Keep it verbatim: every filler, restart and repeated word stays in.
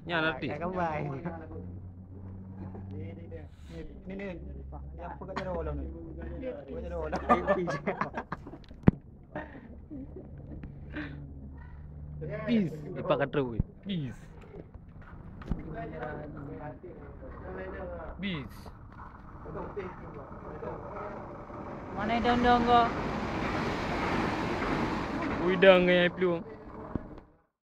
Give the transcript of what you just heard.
Nyan artis. Ka gambar. Ni, ni, ni. Yang peugah jaroe lom ni. Peugah jaroe lom. Peace. Ipak ka trok. Peace. Peace. Mana dong-dong ko? Ui, dong, eh, plueng.